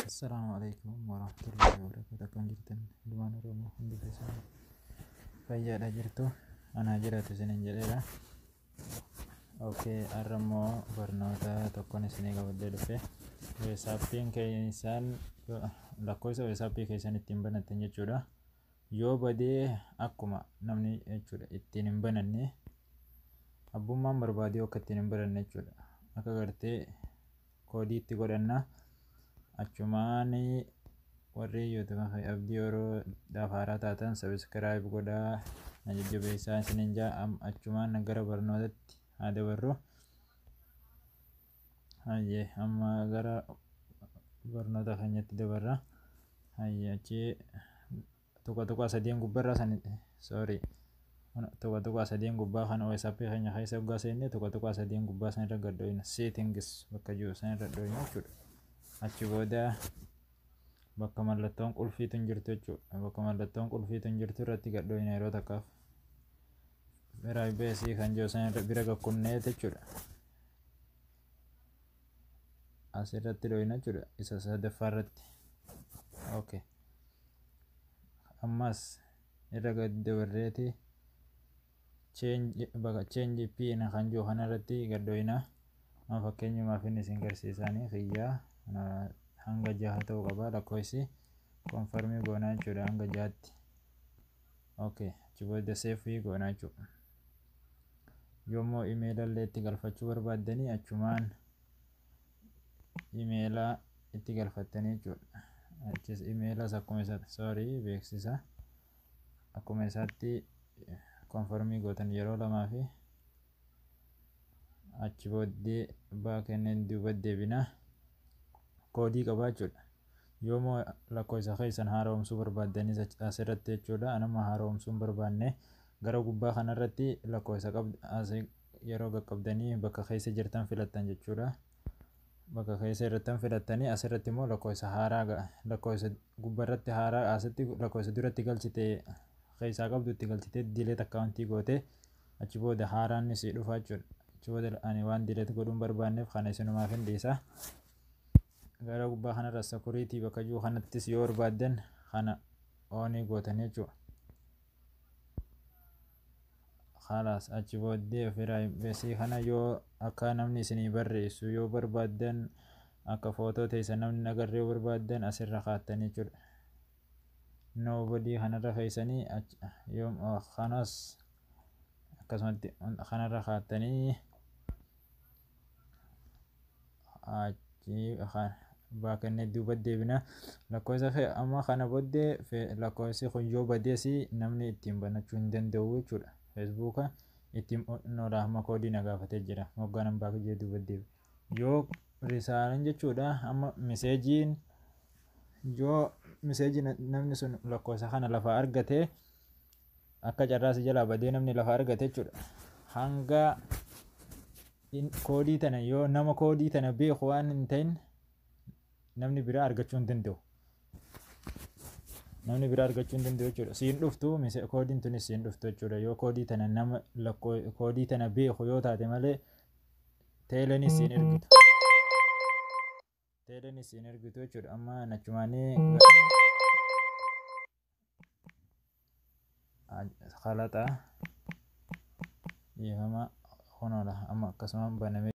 Assalaamu alaikum warahmatullahi wabarakatuh. Akkam jirtan ilmaan Oromoo hundi keessan, fayyaadha jirtu? Anaa jiraatu isinin jedheera. Okay, har'a immoo barnoota tokkoon isinii qabadhee dhufe. WhatsAppiin keessan, lakkoofsa WhatsAppii keessan ittiin banattan jechuudha. Yoo badee akkuma namni jechuudha ittiin hin bananne, abbummaan barbaadee akka ittiin hin bananne jechuudha. Akka gartee koodii itti godhanna. Achumaan warri YouTube Abdii Oroodhaaf haaraa taatan subscribe godhaa, na jajjabeessaa isiniin jaa. Achumaan gara barnootatti haa dabarru. Hayyee, amma gara barnoota keenyatti dabarra. Hayyee, achi tuqa tuqa sadeen gubbarraa san, sorry, tuqa tuqa sadeen gubbaa kan WhatsApp keenya keessa hoggaa seenne, tuqa tuqa sadeen gubbaa san irra gad dhoyna, settings bakka jiru san irra dhoyna jechuudha. Achi booda bakka mallattoon qulfiitu hin jirtu jechuudha. Bakka mallattoon qulfiitu hin jirtu irratti gad dhoyna yeroo takkaaf. Privacy kan jiru san irra bira gakkunnee jechuudha. Asirratti dhoyna jechuudha, isa sadaffaa irratti. Okay. Ammas irra gad dabarreeti change, bakka change pin kan jiru kanarratti gad dhoyna. Amma fakkeenyumaaf inni isin garsiisanii kiyyaa hanga 6 ta'uu qaba lakkoofsi. Confirm goonaa jechuudha hanga 6tti. Okay, achi booda save goonaa jechuudha. Yoommoo imeela illee itti galfachuu barbaaddanii, achumaan imeela itti galfattanii jechuudha. Achis imeelas akkuma isaatti, sorry, beeksisa, akkuma isaatti confirm gootan yeroo lamaa fi achi booddee baakenneen duuba deebina, koodii qabaa jechuudha. Yoommoo lakkoofsa keessan haaromsuu barbaaddanis asirratti jechuudha. Anamma haaromsuu hin barbaanne. Gara gubbaa kanarratti lakkoofsa qabd yeroo qaqqabdanii bakka keessa jirtan filattan jechuudha. Bakka keessa irrattan filattanii, asirratti immoo lakkoofsa haaraa, lakkoofsa gubbarratti haaraa, asitti lakkoofsa duratti galchite keessaa qabdu itti galchitee delete accountii goote, achi booda haaraan si dhufa jechuudha. Achi booda ani waan delete godhuu hin barbaanneef kana isinumaaf hin dhiisa. Gara gubbaa kanarra security bakka jiru kanattis yoo barbaaddan kana on gootan jechuudha. Khalaas, achi booddee privacy kana yoo akka namni isinii barreessu yoo barbaaddan, akka footoo teessan namni hin agarre yoo barbaaddan, asirra kaattan jechuudha. Nobody kanarra keessanii yoo kanas akkasumatti kanarra kaattanii, achi baakannee duuba deebina. Lakkoofsa amma kana booddee lakkoofsi kun yoo badees namni ittiin banachuu hin danda'u jechuudha. Feesbuuka ittiin noodha. Amma koodii na gaafatee jira, moggaan hambaa jee duuba deebi. Yoo risaalan jechuudha, amma miseejiin, yoo miseejii namni sun lakkoofsa kana lafa argate, akka carraasi jalaa badee namni lafa argate jechuudha. Hanga koodii tana yoo nama koodii tana beeku waan hin ta'in, namni biraa argachuu hin danda'u. Namni biraa argachuu hin danda'u jechuudha. Siin dhuftu koodiin tunis siin dhuftu jechuudha. Yoo koodii tana nama koodii tana beeku yoo taate malee, teeleenis siin ergitu. Teeleenis siin ergitu jechuudha. Amma nachumaanii kalaxaa dhiifama kunoodha, amma akkasuma banamee.